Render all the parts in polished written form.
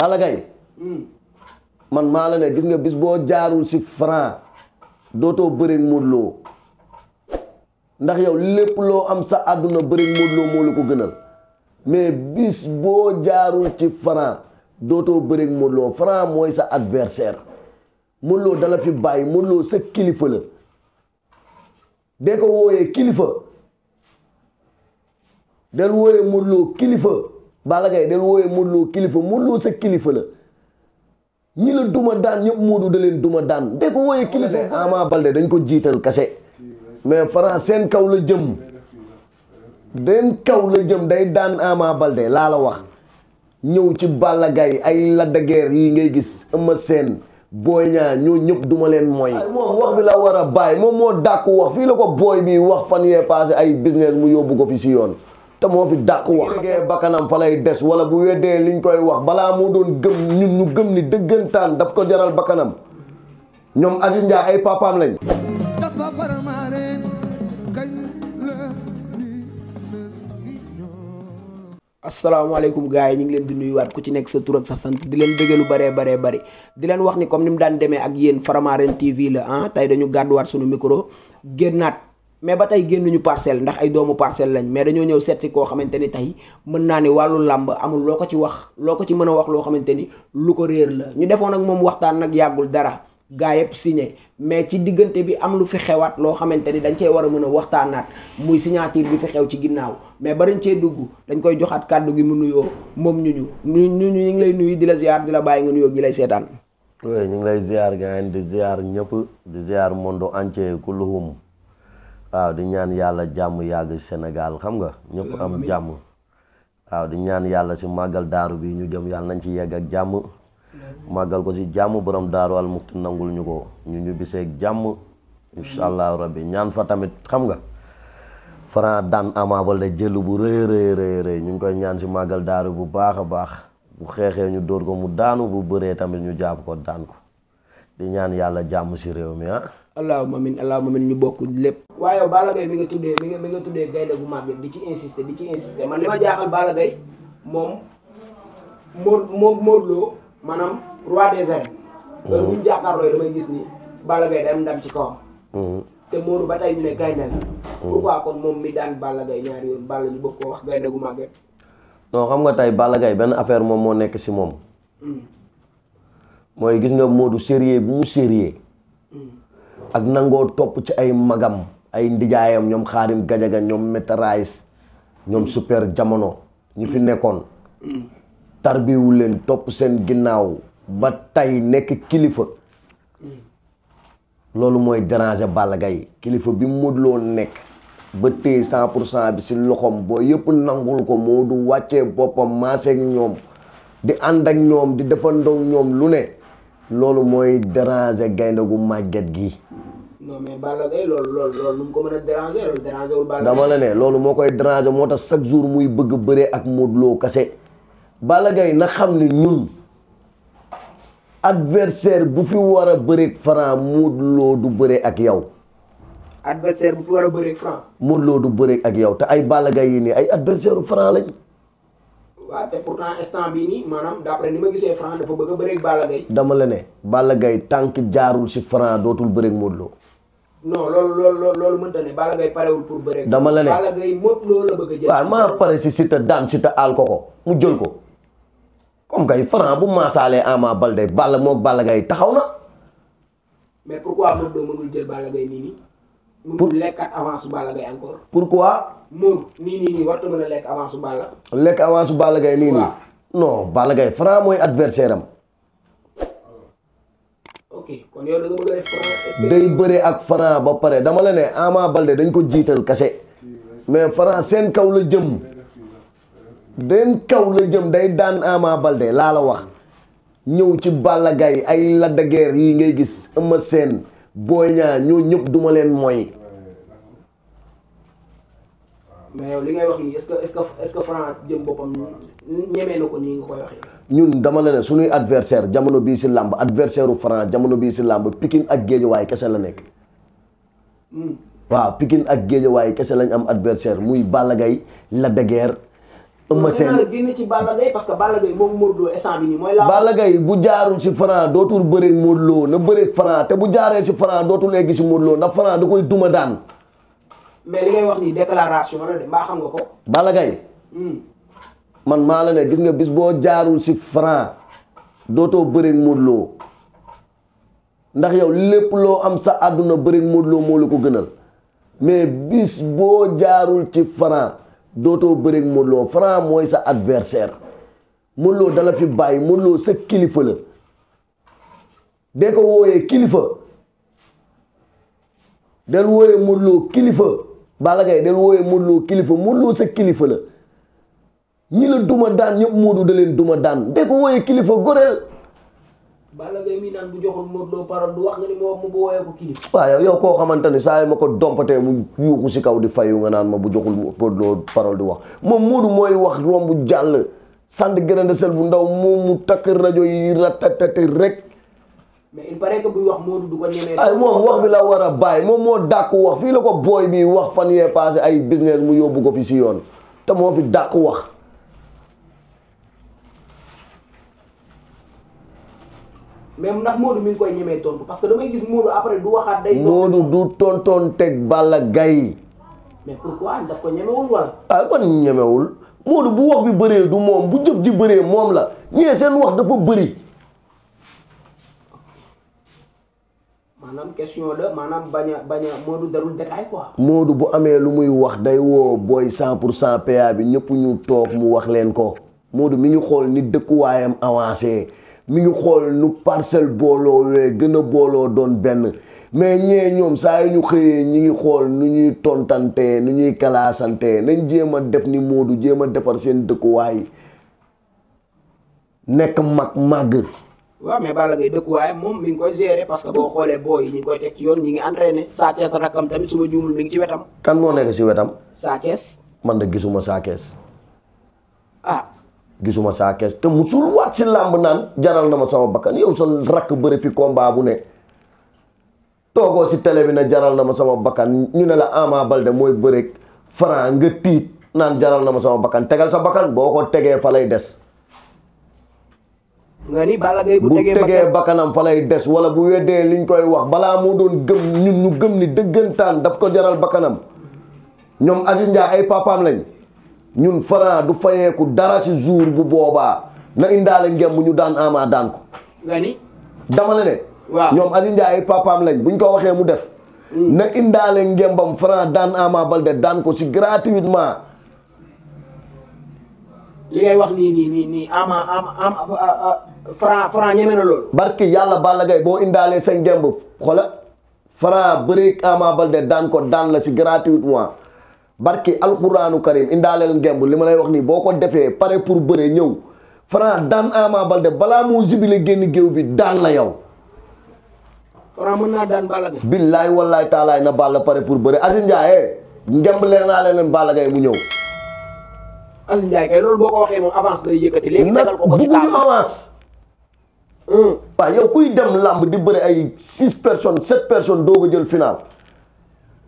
Balla Gaye man maa la ne gis nga bis boo jaarul si Franc dootoo bëri Modou Lo ndax yow lépp loo am sa àdduna bëri Modou Lo moo la ko gënal mais bis boo jaarul ci Franc dootoo bëri Modou Lo Franc mooy sa adversaire Modou Lo dala fi bàyyi Modou Lo sa kilifa la dee ko wooyee kilifa del wooyee Modou Lo kilifa Balla Gaye del wooyee Modou Lo kilifa Modou Lo sa kilifa la ñi la duma daan ñëpp Modou da leen duma daan dee ko wooyee kilifa. Ama Baldé dañ ko jiital kase mais Franc seen kaw la jëm day daan Ama Baldé laa la wax ñëw ci Balla Gaye ay Lac de Guiers yi ngay gis Eumeu Sène Boy Niang ñoo ñëpp duma leen mooy moom wax bi la war a bàyyi moom moo dàq wax fii la ko booy bi wax fan yee passé ay business mu yóbbu ko fi si yoon te moo fi dàq wax gee bakkanam fa lay des wala bu weddee liñ koy wax balaa moo doon gëm ñun ñu gëm ni dëggantaan daf ko jaral bakkanam ñoom Aziz Ndiaye ay papaam lañ. asalaamaaleykum gars yi ñu ngi leen di nuyuwaat ku ci nekk sa tur ak sa sant di leen bëggee lu bëree bëri di leen wax ni comme ni mu daan demee ak yéen Faramaren TV la tey dañu gàdduwaat sunu micro génnaat mais ba tey génnuñu parcelle ndax ay doomu parcelle lañ mais dañoo ñëw seet si koo xamante ni tey mën naa ni wàllu làmb amul loo ko ci wax loo ko ci mën a wax loo xamante ni lu ko réer la ñu defoon ak moom waxtaan nag yàggul dara gaa yëpp signé mais ci diggante bi am lu fi xewaat loo xamante ni dañ cee war a mën a waxtaanaat muy signature bi fi xew ci ginnaaw mais bariñ cee dugg dañ koy joxaat kàddu gi mu nuyoo moom ñu ngi lay nuyu di la ziar di la bàyyi nga nuyoo ñi lay seetaan. oui ñu ngi lay ziar gars di ziar ñëpp di ziar monde entier kulluhum waaw di ñaan yàlla jàmm yàgg Sénégal xam nga ñëpp am jàmm waaw di ñaan yàlla si màggal daaru bi ñu jëm yàlla nañ ci yegg ak jàmm màggal ko si jàmm borom daaru al mukti nangul ñu ko ñu ñu biseeg jàmm incha allahu rabbi ñaan fa tamit xam nga Franc daan Ama Baldé jël bu rëy ñu ngi koy ñaan si màggal daaru bu baax a baax bu xeexee ñu dóor ko mu daanu bu bëree tamit ñu jàpp ko daan ko di ñaan yàlla jàmm si réew mi allahumma amin ñu bokk lépp. waaye yow Balla Gaye mi nga tuddee gaynde gu màgget di ci insister man li ma jaaxal Balla Gaye moom Modou Lo maanaam roi des arènes. loolu bu ñu jàkkaarloo damay gis ni Balla Gaye day am ndam ci kawam. te Modou ba tey ñu ne gaynde la. pourquoi kon moom mi daan Balla Gaye ñaari yoon Balla ñu bëgg koo wax gaynde gu màgget. non xam nga tey Balla Gaye benn affaire moom moo nekk si moom. mooy gis nga Modou sérieux bu mu sérieux ak nangoo topp ci ay magam ay ndijaayam ñoom Xaadim Gajaga ñoom Métarais ñoom super jamono ñu fi nekkoon tarbiwu leen topp seen ginnaaw ba tey nekk kilifa loolu mooy déranger Balla Gaye kilifa bi Modou Lo nekk ba téye 100% bi si loxoom boo yëpp nangul ko Modou wàccee boppam maaseeg ñoom di ànd ak ñoom di defandoo ñoom lu ne loolu mooy déranger gaynde gu màgget gi. non mais Balla Gaye loolu nu mu ko mën a déranger loolu déranger wul Balla Gaye. dama la ne loolu moo koy déranger moo tax chaque jour muy bëgg bëree ak Modou Lo kase. Balla Gaye na xam ne ñun adversaire bu fi war a bëreeg Franc Modou Lo du bëree ak yow. adversaire bu fi war a bëreeg Franc. Modou Lo du bëreeg ak yow te ay Balla Gaye yi nii ay adversaire u Franc lañ. waaw te pourtant instant bii nii maanaam d'après ni ma gisee Franc dafa bëgg a bëreeg Balla Gaye. dama la ne Balla Gaye tànk jaarul si Franc dootul bëreeg Modou Lo. non loolu mënta ne Balla Gaye parewul pour bëreeg. dama la ne Balla Gaye Modou Lo la bëgg a jël. waaw maa pare si Siteu daan Siteu aal ko mu jël ko comme kay Franc bu maasaalee Ama Baldé Balla moog Balla Gaye taxaw na. mais pourquoi Modou Lo mënul jël Balla Gaye nii. mënul lekkat avance su Balla Gaye encore. pourquoi. Modou nii warta mën a lekk avance su Balla. lekk avance su Balla Gaye nii. non Balla Gaye Franc mooy adversaire am. ok kon yow da nga bëgg a def Franc. day bëre ak Franc ba pare dama la ne Ama Baldé dañ ko jiital kase mais Franc seen kaw la jëm day daan Ama Baldé laa la wax ñëw ci Balla Gaye ay Lac de Guiers yi ngay gis Eumeu Sène Boy Niang ñoo ñëpp duma leen mooy. mais yow li ngay wax nii est-ce que Franc jëm boppam ñemee na ko nii nga koy waxee. ñun dama la ne suñuy adversaire jamono bii si làmb adversaire u Franc jamono bii si làmb Pikine ak Guédiawaye kese la nekk. waaw Pikine ak Guédiawaye kese lañ am adversaire muy Balla Gaye Lac de Guiers Eumeu Sène la génne ci Balla Gaye parce que Balla Gaye moom Modou Lo instant bi nii mooy la Balla Gaye bu jaarul ci Franc dootul bëreeg Modou Lo na bëreeg Franc te bu jaaree ci Franc dootul egg ci Modou Lo ndax Franc da koy duma daan. mais li ngay wax nii déclaration la de mbaa xam nga ko. Balla Gaye man maa la ne gis nga bis boo jaarul ci Franc dootoo bëreeg Modou Lo ndax yow lépp loo am sa àdduna bëreeg Modou Lo moo la ko gënal mais bis boo jaarul ci Franc dootoo bëreeg Modou Lo Franc mooy sa adversaire Modou Lo dala fi bàyyi Modou Lo sa kilifa la dee ko wooyee kilifa del wooyee Modou Lo kilifa Balla Gaye del wooyee Modou Lo kilifa Modou Lo sa kilifa la ñi la duma daan ñëpp Modou da leen duma daan dee ko wooyee kilifa goreel. Balla Gaye mi naan bu joxul Modou Lo parole du wax nga ni moo mu bu wooyee ko kilifa. waaw yow koo xamante ne saa yi ma ko dompatee mu yuuxu si kaw di fayu nga naan ma bu joxul Modou Lo parole di wax moom Modou mooy wax romb jàll sant gërënde sel bu ndaw mu takk rajo yi ratatati rek. mais il paraît que buy wax Modou du ko ñemee. ay moom wax bi la war a bàyyi moom moo dàq wax fii la ko booy bi wax fan yee passé ay business mu yóbbu ko fi si yoon te moo fi dàq wax. même ndax Modou mi ngi koy ñemee tontu parce que damay gis Modou après du waxaat day. Modou du tontoon teg Balla Gaye. mais pourquoi daf ko ñemewul wala. ah man ñemewul Modou bu wax bi bëree du moom bu jëf ji bëree moom la ñee seen wax dafa bëri. maanaam question la maanaam bañ a Modou darul détail quoi. Modou bu amee lu muy wax day woo booy 100% PA bi ñëpp ñu toog mu wax leen ko Modou mi ngi xool ni dëkkuwaayam avancé. mi ngi xool nu parcelle booloo wee gën a booloo doon benn mais ñee ñoom saa yu ñu xëyee ñi ngi xool nu ñuy tontante nu ñuy kalaasante nañ jéem a def ni Modou jéem a defar seen dëkkuwaay nekk màgg. waaw mais Balla Gaye dëkkuwaay moom mi ngi koy gérer parce que boo xoolee booy yi ñu ngi koy teg ci yoon ñi ngi entraîné Sa Thiès rakkam tamit su ma juumul mi ngi ci wetam. kan moo nekk ci wetam. Sa Thiès. man de gisuma Sa Thiès. ah. gisuma Sa Thiès te musul waat si làmb naan jaral na ma sama bakkan yow sa rakk bëri fi combat bu ne toogoo si télé bi ne jaral na ma sama bakkan ñu ne la Ama Baldé mooy bëreeg Franc nga tiit naan jaral na ma sama bakkan tegal sa bakkan boo ko tegee fa lay des. nga ni Balla Gaye bu tegee bakkanam fa lay des wala bu weddee liñ koy wax balaa moo doon gëm ñun ñu gëm ni dëggantaan daf ko jaral bakkanam ñoom Aziz Ndiaye ay papaam lañ. ñun Franc du fayeeku dara ci jour bu boobaa na indaale ngem bu ñu daan Ama daan ko. nga ni. dama la ne. waaw ñoom Aziz Ndiaye ay papaam lañ buñ ko waxee mu def. na indaale ngembam Franc daan Ama Baldé daan ko ci gratuitement. li ngay wax nii Franc ñeme na loolu. barki yàlla Balla Gaye boo indaalee sa ngemb xola Franc bëri Ama Baldé daan ko daan la ci gratuitement. barki alxuraanu karim indaaleel ngemb li ma lay wax nii boo ko defee pare pour bëre ñëw Franc daan Ama Baldé balaa moo jubile génn géew bi daan la yow. Franc mën naa daan Balla Gaye. billaay wallaay taalaay na Balla pare pour bëre Aziz Ndiaye ngemb leen naa leen Balla Gaye mu ñëw. Aziz Ndiaye kay loolu boo ko waxee moom avance lay yëkkati. léegi tegal ko ci bugguñu avance. waaw yow kuy dem làmb di bëre ay 6 personnes 7 personnes doog a jël final.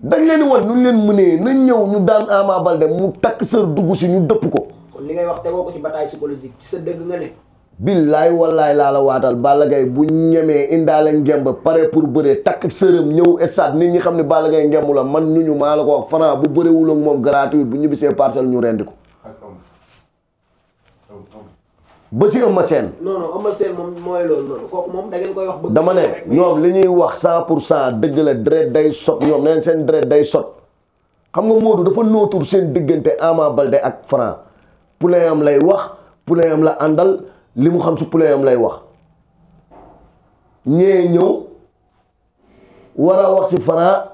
dañ leen wan nu leen mënee nañ ñëw ñu daan Ama Baldé mu takk sër dugg si ñu dëpp ko. kon li ngay wax tegoo ko ci bataille psychologique ci sa dëgg nga ne. billaay wallaay laa la waatal Balla Gaye bu ñemee indaale ngemb pare pour bëre takk sërëm ñëw stade nit ñi xam ne Balla Gaye ngemb la man ñu maa la ko wax Franc bu bërewul ak moom gratuit bu ñibbisee parcelle ñu rendi ko. ba si Eumeu Sène. non Eumeu Sène moom mooy loolu noonu kooku moom da ngeen koy wax. dama ne ñoom li ñuy wax 100% dëgg la deret day sot ñoom neen seen deret day sot xam nga Modou dafa nootur seen diggante Ama Baldé ak Franc poulain am lay wax poulain am la àndal li mu xam si poulain am lay wax ñee ñëw war a wax si Franc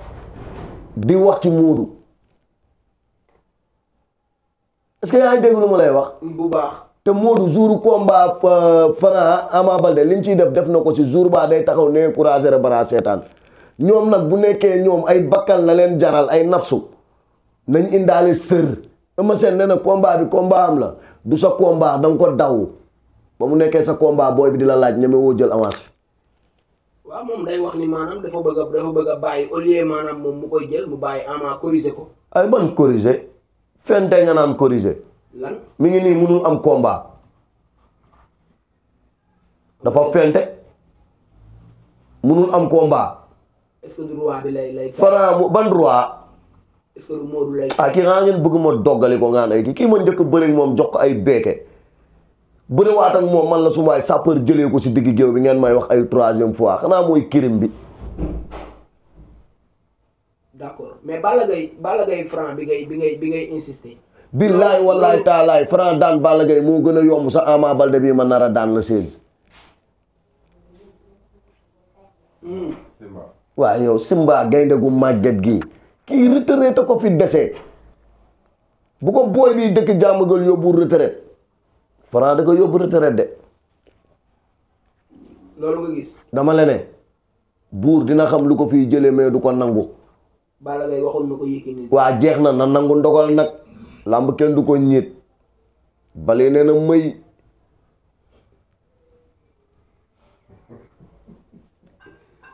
di wax ci Modou est-ce que yaa ngi dégg lu ma lay wax. bu baax. te Modou jour combat Franc Ama Baldé li mu ciy def na ko ci jour ba day taxaw ne courage bara seetaan ñoom nag bu nekkee ñoom ay bakkal la leen jaral ay nafsu nañ indaale sër Eumeu Sène nee na combat bi combat am la du sa combat da nga ko daw ba mu nekkee sa combat booy bi di la laaj ñeme woo jël avance. waaw moom day wax ni maanaam dafa bëgg a bàyyi au lieu maanaam moom mu koy jël mu bàyyi Ama corriger ko. ay ban corriger fente nga naan corriger lan mi ngi nii mënul am combat dafa fente mënul am combat. est-ce que du roi bi lay Franc ban roi. est-ce que du Modou lay kii naa ngeen bëgg ma doggali ko ngaan ay kii ma njëkk bëri moom jox ko ay beeke bëriwaat ak moom man la su waay sapeur jëlee ko si digg géew bi ngeen may wax ay troisième fois xanaa mooy kirim bi. d'accord mais Balla Gaye Franc bi ngay insister. billaay wallaay taalaay Franc daan Balla Gaye moo gën a yomb sa Ama Baldé bii ma nar a daan la 16. waaw yow Simba gaynde gu màgget gi kii retraité ko fi dese bu ko booy bi dëkk jàmmagal yóbbu retraite Franc da ko yóbbu retraite de. loolu nga gis. dama la ne buur dina xam lu ko fiy jëlee mais du ko nangu. Balla Gaye waxoon na ko Yékini. waa jeex na nangu ndogal nag làmb kenn du ko ñiit bale nee na may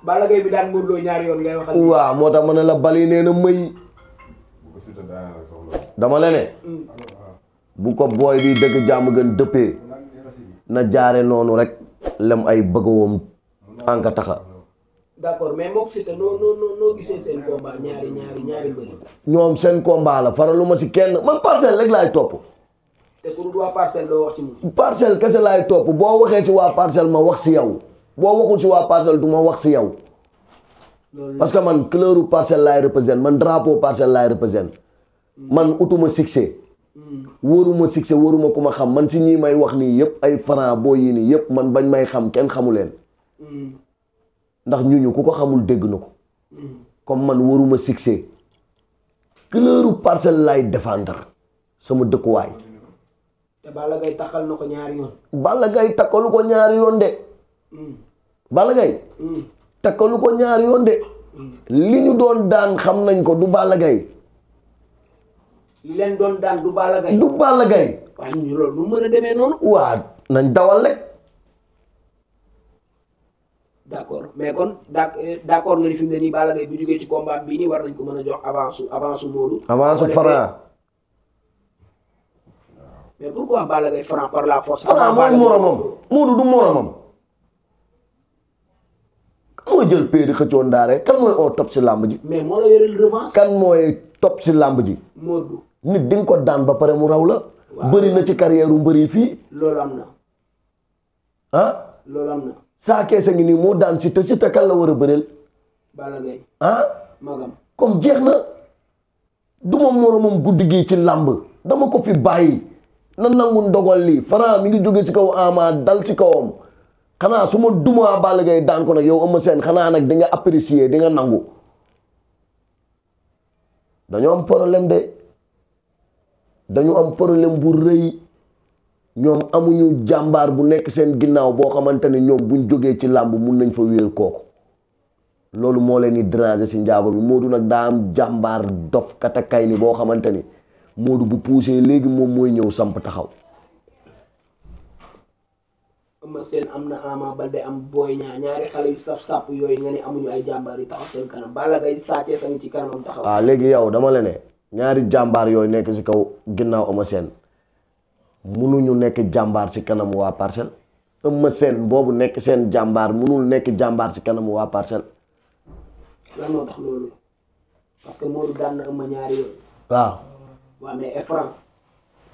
Balla Gaye bi daan Modou Lo ñaari yoon ngay waxal. waaw moo tax ma ne la bali nee na may dama la ne bu ko booy bi dëgg jàmm gën dëppee na jaare noonu rek lem ay bëggawam anka taxa. d'accord mais mook Siteu noo gisee seen combat ñaari mbëri. ñoom seen combat la faraluma si kenn man parcelle rek laay topp. te pour waa parcelle doo wax ci moom. parcelle kese laay topp boo waxee si waa parcelle ma wax si yow boo waxul si waa parcelle du ma wax si yow. parce que man couleur parcelle laay représente man drapeau parcelle laay représente. man utuma succès. wóoruma succès wóoruma ku ma xam man si ñii may wax nii yëpp ay Franc boo yi nii yëpp man bañ may xam kenn xamu leen. ndax ñu ku ko xamul dégg na ko. comme man waruma succès couleur parcelle laay défendre sama dëkkuwaay. te Balla Gaye takkal na ko ñaari yoon. Balla Gaye takkalu ko ñaari yoon de. Balla Gaye takkalu ko ñaari yoon de. li ñu doon daan xam nañ ko du Balla Gaye. li leen doon daan du Balla Gaye. du Balla Gaye. waaye ñu loolu lu mën a demee noonu. waa nañ dawal rek. d'accord mais kon d'accord nga ni fi mu ne nii Balla Gaye bu jógee ci combat bii nii war nañ ko mën a jox avance su Modou. avance su Franc. mais pourquoi Balla Gaye Franc par la force. Franc mooy moromam Modou du moromam. kan mooy jël pay di xëccoo ndaare kan mooy au top si làmb ji. mais moo la yoreel revanche. kan mooy top si làmb ji. Modou. nit di nga ko daan ba pare mu raw la. bëri na ci carrière u mbëri fii. loolu am na. ah. loolu am na. saa keese ngi nii moo daan Siteu Siteu kan la war a bëreel. Balla Gaye. ah. magam. comme jeex na du ma moromam guddi gi ci làmb dama ko fi bàyyi na nangu ndogal lii Franc mi ngi jóge si kaw Ama dal si kawam xanaa su ma dumaa Balla Gaye daan ko nag yow Eumeu Sène xanaa nag di nga apprécier di nga nangu dañu am problème de dañu am problème bu rëy ñoom amuñu jàmbaar bu nekk seen ginnaaw boo xamante ne ñoom buñ jógee ci làmb mun nañ fa wéer kooku loolu moo leen di déranger si njaago bi Modou nag daa am jàmbaar dof katakay ni boo xamante ni Modou bu poussé léegi moom mooy ñëw samp taxaw. Eumeu Sène am na Ama Baldé am Boy Niang ñaari xale yu saf-sàpp yooyu nga ne amuñu ay jàmbaar yu taxaw seen kanam Balla Gaye Sa Thiès a ngi ci kanamam taxaw. waaw léegi yow dama la ne ñaari jàmbaar yooyu nekk si kaw ginnaaw Eumeu Sène munuñu nekk jàmbaar si kanamu waa Parcelles. Eumeu Sène boobu nekk seen jàmbaar munul nekk jàmbaar si kanamu waa Parcelles. lan moo tax loolu parce que Modou daan na Eumeu ñaari yoon. waaw. waaw mais Franc.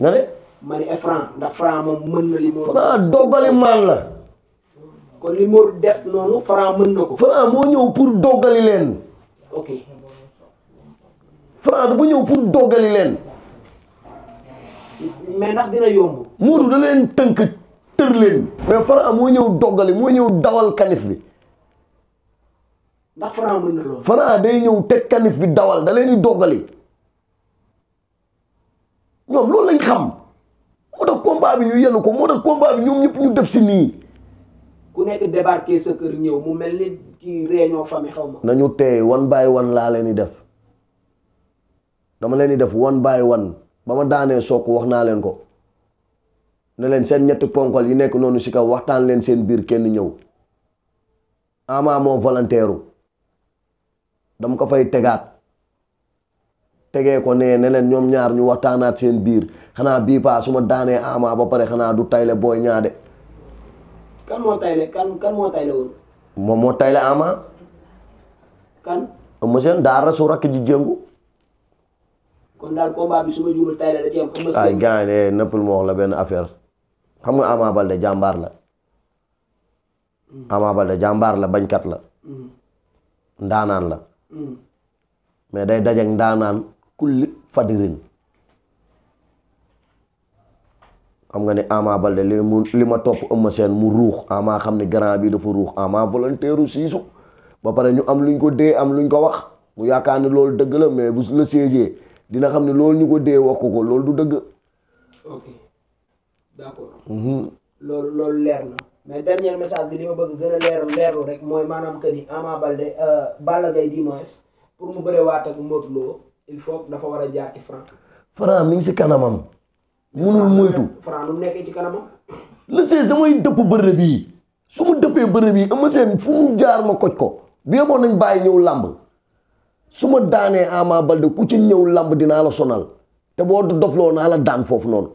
nga ne. ma ni Franc ndax Franc moom mën na li Modou. Franc doggali maan la. kon li Modou def noonu Franc mën na ko. Franc moo ñëw pour doggali leen. ok. Franc dafa ñëw pour doggali leen. mais ndax dina yomb. Modou da leen tënk tër leen. mais Franc moo ñëw doggali moo ñëw dawal kanif bi. ndax Franc mën na loolu. Franc day ñëw teg kanif bi dawal da leen di doggali. ñoom loolu lañ xam. moo tax combat bi ñu yenu ko moo tax combat bi ñoom ñëpp ñu def si nii. ku nekk débarqué sa kër ñëw mu mel ni kii réunion famille xaw ma. nañu tey one by one laa leen di def dama leen di def one by one ba ma daanee sook wax naa leen ko ne leen seen ñetti ponkol yi nekk noonu si kaw waxtaan leen seen biir kenn ñëw Ama moo volontaire dama ko fay tegaat tegee ko nee ne leen ñoom ñaar ñu waxtaanaat seen biir xanaa bii paa su ma daanee Ama ba pare xanaa du tayle Boy Niang de. kan moo tayle kan moo tayle woon. moom moo tayle Ama. kan. Eumeu Sène daa rasu rakk ji jëngu. kon daal combat bi su ma juumul tayle da ci am Eumeu Sène. ay gars yi nëppal ma wax la benn affaire xam nga Ama Baldé jàmbaar la. Ama Baldé jàmbaar la bañkat la. ndaanaan la. mais day dajeek ndaanaan kulli fadirin xam nga ni Ama Baldé li ma topp Eumeu Sène mu ruux Ama xam ne grand bi dafa ruux Ama volontaire siisu ba pare ñu am luñ ko dee am luñ ko wax mu yaakaar ne loolu dëgg la mais bu la siégee dina xam ne loolu ñu ko dee wax ko loolu du dëgg. ok d'accord. loolu leer na mais dernier message bi li ma bëgg gën a leerlu rek mooy maanaam que ni Ama Baldé Balla Gaye du moins pour mu bëree waat ak Modou Lo il faut dafa war a jaar ci Franc. Franc mi ngi si kanamam. munul moytu. Franc nu mu nekkee ci kanamam. le 16 damay dëpp bërëb bii su ma dëppee bërëb bii Eumeu Sène fu mu jaar ma koj ko bi yeboon nañ bàyyi ñëw làmb su ma daanee Ama Baldé ku ci ñëw làmb dinaa la sonal te boo dofloo naa la daan foofu noonu.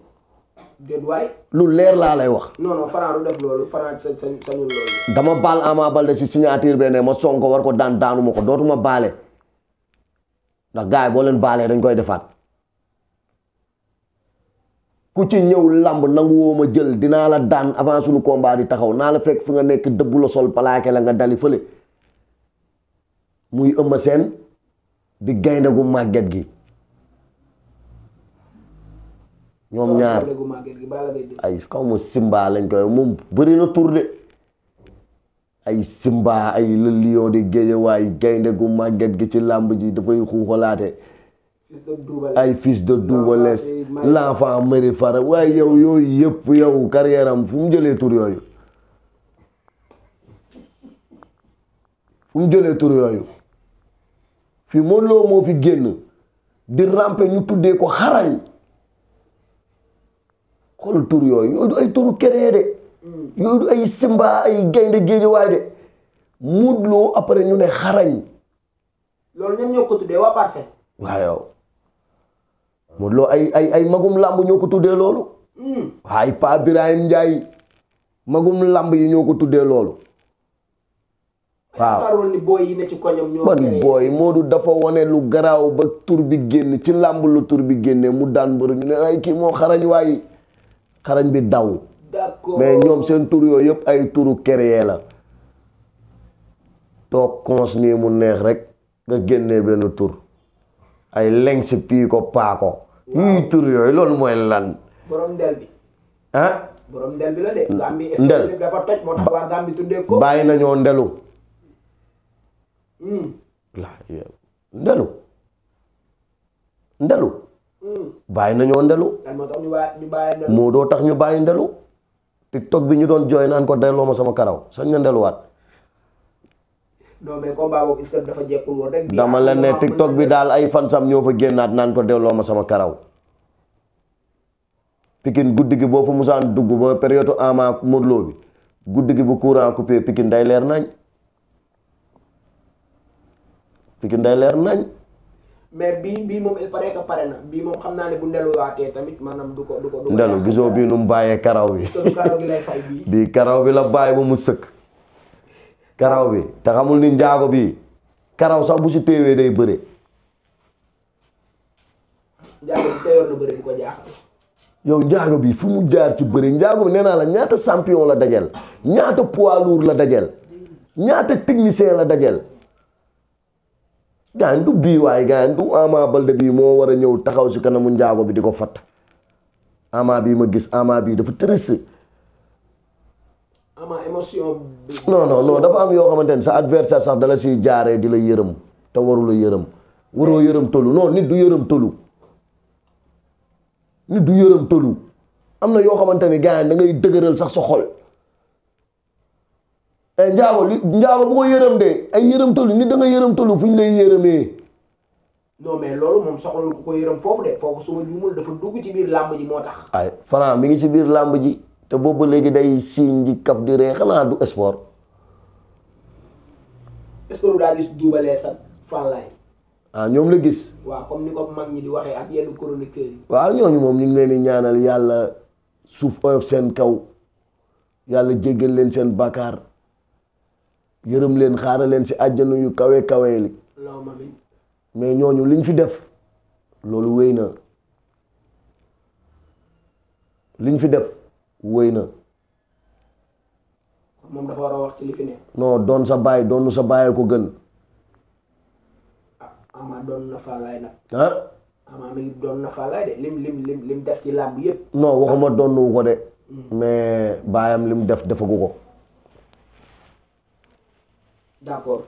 déet waay. lu leer laa lay wax. non Franc du def loolu Franc sañul loolu. dama baal Ama Baldé si signature be ne ma song ko war ko daan daanu ma ko dootuma baale ndax gars yi boo leen baalee dañ koy defaat ku ci ñëw làmb nangu woo ma jël dinaa la daan avant suñu combat di taxaw naa la fekk fi nga nekk dëbbu la sol plaqué la nga dali fële muy Eumeu Sène di gaynde gu màgget gi ñoom ñaar ay xaw ma Simba lañ koy moom bëri na tur de ay Simba ay le lion de Guédiawaye gaynde gu màgget gi ci làmb ji dafay xuuxalaate ay fils de Double Less l'enfant Mari Fara waaye yow yooyu yëpp yow carrière am fu mu jëlee tur yooyu fii Modou Lo moo fi génn di rampe ñu tuddee ko xarañ xool tur yooyu du ay turu créé de yooyu du ay Simba ay gaynde Guédiawaye de Modou Lo après ñu ne xarañ loolu ñoom ñoo ko tuddee waa Parcelles. waaw Modou Lo ay magum làmb ñoo ko tuddee loolu ay Pa Birahim Ndiaye magum làmb yi ñoo ko tuddee loolu waaw ni booy yi ne ci koñam ñoo man booy Modou dafa wane lu garaaw ba tur bi génn ci làmb lu tur bi génnee mu daan mbër ñu ne ay kii moo xarañ waaye xarañ bi daw d'accord mais ñoom seen tur yooyu yëpp ay turu créé la toog cons nii mu neex rek nga génnee benn tur ay leng si pii ko paako yuy tur yooyu loolu mooy lan borom ndel bi ah borom ndel bi la de Gambie ndel dafa toj moo tax waa Gambie tuddee ko bàyyi nañoo ndelu ndelu bàyyi nañoo ndelu moo doo tax ñu bàyyi ndelu TikTok bi ñu doon jooy naan ko delloo ma sama karaw sañ na ndeluwaat non mais combat boobu est-ce que dafa jekkul woon rek dama la ne TikTok bi daal ay fansam ñoo fa génnaat naan ko delloo ma sama karaw Pikine guddi gi boo fa musaan dugg ba période Ama Modou Lo bi guddi gi bu courant coupé Pikine day leer nañ Pikine day leer nañ mais bii moom il paraît que pare na bii moom xam naa ne bu ndeluwaatee tamit maanaam du ko ndelu gisoo bii nu mu bàyyee karaw bi karaw gi lay fay bii karaw bi la bàyyi ba mu sëkk karaw bi te xamul ni njaago bi karaw sax bu si téewee day bëre njaago bi sa yor na bëre bu ko jaaxal yow njaago bi fu mu jaar ci bëre njaago bi nee naa la ñaata champion la dajel ñaata poids lourd la dajel ñaata technicien la dajel gaan du bii waaye gaan du Ama Baldé bii moo war a ñëw taxaw si kanamu njaago bi di ko fatt Ama bii ma gis Ama bii dafa triste Ama émotion bi non dafa am yoo xamante ne sa adversaire sax dala siy jaaree di la yërëm te warula yërëm waroo yërëm tolu non nit du yërëm tolu am na yoo xamante ni gaan da ngay dëgëral sax sa xol njaago bu ko yërëm de ay yërëm tolu nit da nga yërëm tolu fu ñu lay yërëmee non mais loolu moom soxlul ku ko yërëm foofu de foofu suma juumul dafa dugg ci biir làmb ji moo tax ay Franc mi ngi ci biir làmb ji te boobu léegi day siiñ ji kaf di ree xanaa du sport est-ce que lu daal di duubalee sa fanlaay ñoom la gis. waaw comme ni ko mag ñi di waxee ak yenn chroniqueurs yi. waaw ñooñu moom ñu ngi leen di ñaanal yàlla suuf oyof seen kaw yàlla jéggal leen seen bàkkaar yërëm leen xaaral leen si àjjana yu kawe kawe li mais ñooñu liñ fi def loolu wéy na liñ fi def wéy na. moom dafa war a wax ci li fi ne. non doon sa baay doonu sa baay ko gën. Ama doon na Falaye nag. Ama mi doon na Falaye de lim def ci làmb yépp. non waxuma doonu ko de. mais baayam lim def defagu ko. d'accord.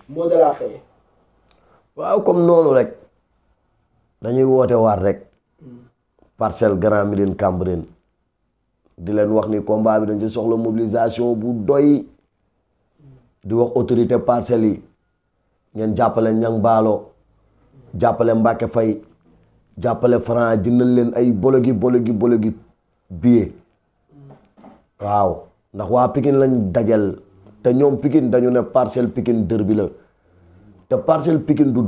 mot de la fin. waaw comme noonu rek dañuy woote waat rek. Parcelles Grand Médine Cambérène di leen wax ni combat bi dañ ci soxla mobilisation bu doy di wax autorité parcelles yi ngeen jàppale Niang Ballo jàppale Mbacke Faye jàppale Franc jëndal leen ay bologi billet waaw ndax waa Pikine lañ dajal te ñoom Pikine dañu ne Parcelles Pikine derby la te Parcelles Pikine du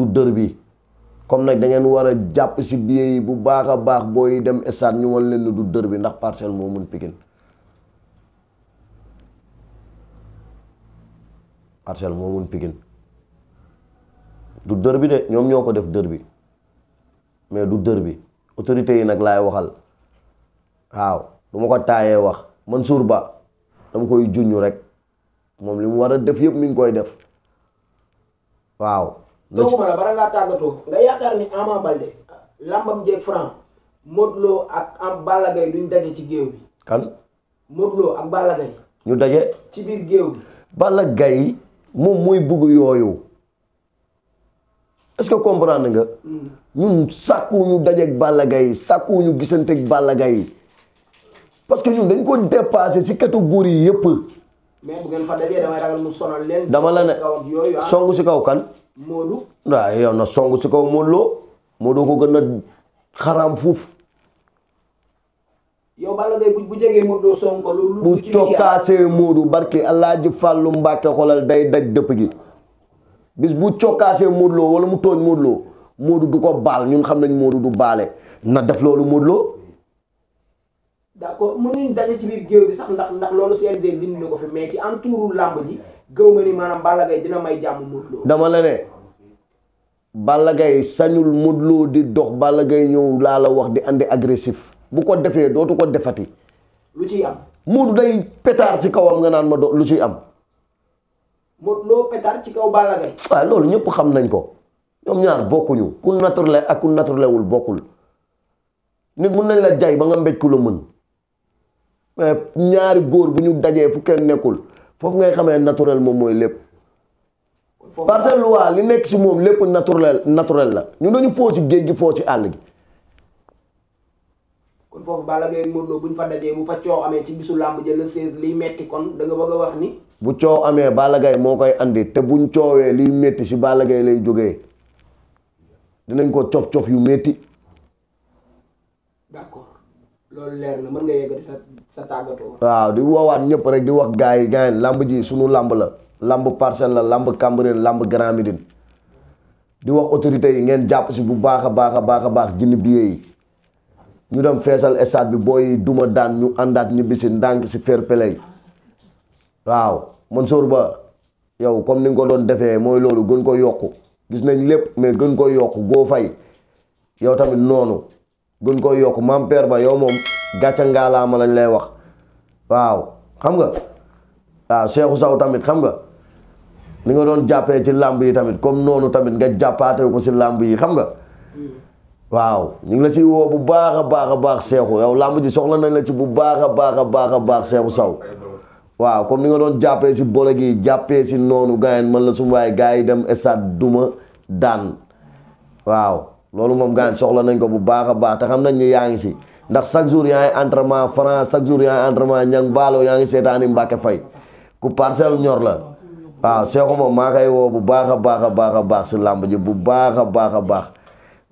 derby comme nag da ngeen war a jàpp si billet yi bu baax a baax booy dem stade ñu wan leen du derby ndax Parcelles moo mun Pikine Parcelles moo mun Pikine du derby de ñoom ñoo ko def derby mais du derby autorité yi nag laay waxal waaw du ma ko taayee wax Mansour Ba dama koy juñu rek moom li mu war a def yëpp mi ngi koy def waaw. doogu ma la bara ngaa tàggatoo nga yaakaar ni Ama Baldé lambam jeeg Franc Modou Lo ak am Balla Gaye duñ daje ci géew bi. kan. Modou Lo ak Balla Gaye ñu daje. ci biir géew bi. Balla Gaye moom mooy bugg yooyu est-ce que comprendre nga. ñun sàkku ñu dajeeg Balla Gaye sàkku ñu gisanteeg Balla Gaye parce que ñun dañ ko dépassé ci catégorie yëpp. mais bu ngeen fa dajee damay ragal mu sonal leen. dama la ne songu ci kaw kan. Modou. waaw yow na songu ci kaw Modou Lo Modou ko gën a xaraam fuuf. yow Balla Gaye bu jegee Modou Lo song ko lu bu cokkaasee Modou barke Alaaji Fàllu Mbàkke xolal day daj dëpp gi bis bu cokkaasee Modou Lo wala mu tooñ Modou Lo Modou du ko baal ñun xam nañ Modou du baale na def loolu Modou Lo. d'accord mënuñ daje ci biir géew bi sax ndax loolu CNG dindi na ko fi mais ci entouru làmb ji gëw ma ni maanaam Balla Gaye dina may jàmm Modou Lo. dama la ne Balla Gaye sañul Modou Lo di dox Balla Gaye ñëw laa la wax di andi agressif bu ko defee dootu ko defati. lu ciy am. Modou day pétard ci kawam nga naan ma do lu ciy am. Modou Lo pétard ci kaw Balla Gaye. waaw loolu ñëpp xam nañ ko ñoom ñaar bokkuñu ku naturel ak ku naturelewul bokkul nit mun nañ la jay ba nga mbéj ku la mën. mais ñaari góor bu ñu dajee fu kenn nekkul foofu ngay xamee naturel moom mooy lépp. Parcelles lu waa li nekk si moom lépp naturel la ñu dañu foo si géej gi foo ci àll gi. kon foofu Balla Gaye Modou Lo bu ñu fa dajee bu fa coow amee ci bisu làmb jël le 16 liy metti kon da nga bëgg a wax ni. bu coow amee Balla Gaye moo koy andi te buñ coowee liy metti si Balla Gaye lay jógee dinañ ko cof-cof yu metti. d'accord loolu leer na mën nga yeggali sa tàggatoo. waaw di woowaat ñëpp rek di wax gars yi làmb ji sunu làmb la làmb Parcelles la làmb Cambérène làmb Grand Médine di wax autorités yi ngeen jàpp si bu baax a baax jënd billet yi ñu dem feesal stade bi booy duma daan ñu àndaat ñibbi si ndànk si fair play waaw Mansour Ba yow comme ni nga ko doon defee mooy loolu gën ko yokku gis nañ lépp mais gën ko yokku goo fay yow tamit noonu gën ko yokku maam père ba yow moom gàcca ngaalaama lañ lay wax waaw xam nga waaw Cheikhou Sow tamit xam nga ni nga doon jàppee ci làmb yi tamit comme noonu tamit nga jàppaate ko si làmb yi xam nga waaw ñu ngi la si woo bu baax a baax Cheikhou yow làmb ji soxla nañ la ci bu baax a baax Cheikhou Sow waaw comme ni nga doon jàppee si bolo gi jàppee si noonu gars man la sum waaye gars yi dem stade duma daan waaw loolu moom gars soxla nañ ko bu baax a baax te xam nañ ni yaa ngi si ndax chaque jour yaa ngi entraînement France chaque jour yaa ngi entraînement Niang Ballo yaa ngi seetaani Mbacke Faye ku Parcelles ñor la waaw Cheikhou moom maa koy woo bu baax a baax si làmb ji bu baax a baax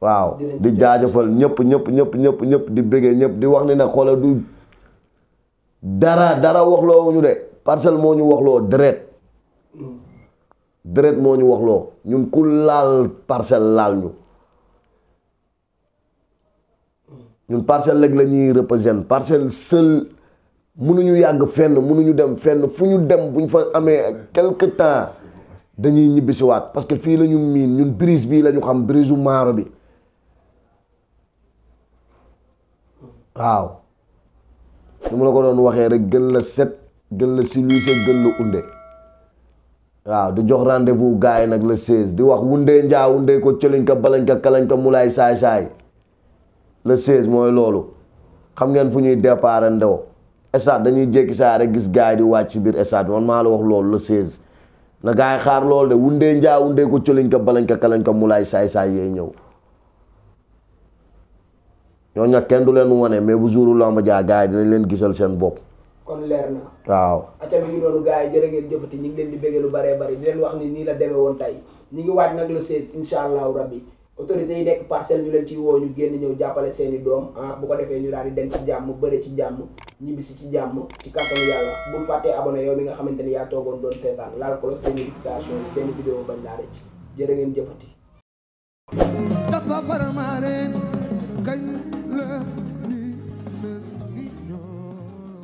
waaw di jaajëfal ñëpp di bëggee ñëpp di wax ni nag xoola du dara waxloo ñu de Parcelles moo ñu waxloo deret deret moo ñu wax loo ñun ku laal Parcelles laal ñu ñun Parcelles rek la ñuy représenter Parcelles seul mënuñu yàgg fenn mënuñu dem fenn fu ñu dem bu ñu fa amee quelque temps dañuy ñibbisiwaat parce que fii la ñu miin ñun brise bii la ñu xam brise u maaro bi waaw ni mu la ko doon waxee rek gën la set gën la civilisé gën la unde waaw di jox rendez-vous gars yi nag le 16 di wax wundee njaa wundee ko cëliñ ka balañ ka kalañ ka mulaay saay-saay le 16 mooy loolu xam ngeen fu ñuy départ ndew stade dañuy jékki saa rek gis gars yi di wàcc ci biir stade man maa la wax loolu le 16 na gars yi xaar loolu de wundee njaa wundee ko cëliñ ka balañ ka kalañ ka mulaay saay-saay yee ñëw ñoo ñag kenn du leen wane mais bu jouru lamba jaa gars yi dinañ leen gisal seen bopp kon leer na waaw acca mi ngi doonu gars yi jërë ngeen jëfati ñi ngi leen di béggee lu bëree bëri di leen wax ni nii la demee woon tey ñi ngi waaj nag le 16 insha allahu rabbi autorités yi nekk Parcelles ñu leen ciy woo ñu génn ñëw jàppale seeni doom bu ko defee ñu daal di dem ci jàmm bëre ci jàmm ñibbisi ci jàmm ci kàttanu yàlla bul fàttee abonné yow mi nga xamante ni yaa toogoon doon seetaan laal cloche de notification bi benn vidéo bañ laa rëcc jërë ngeen jëfati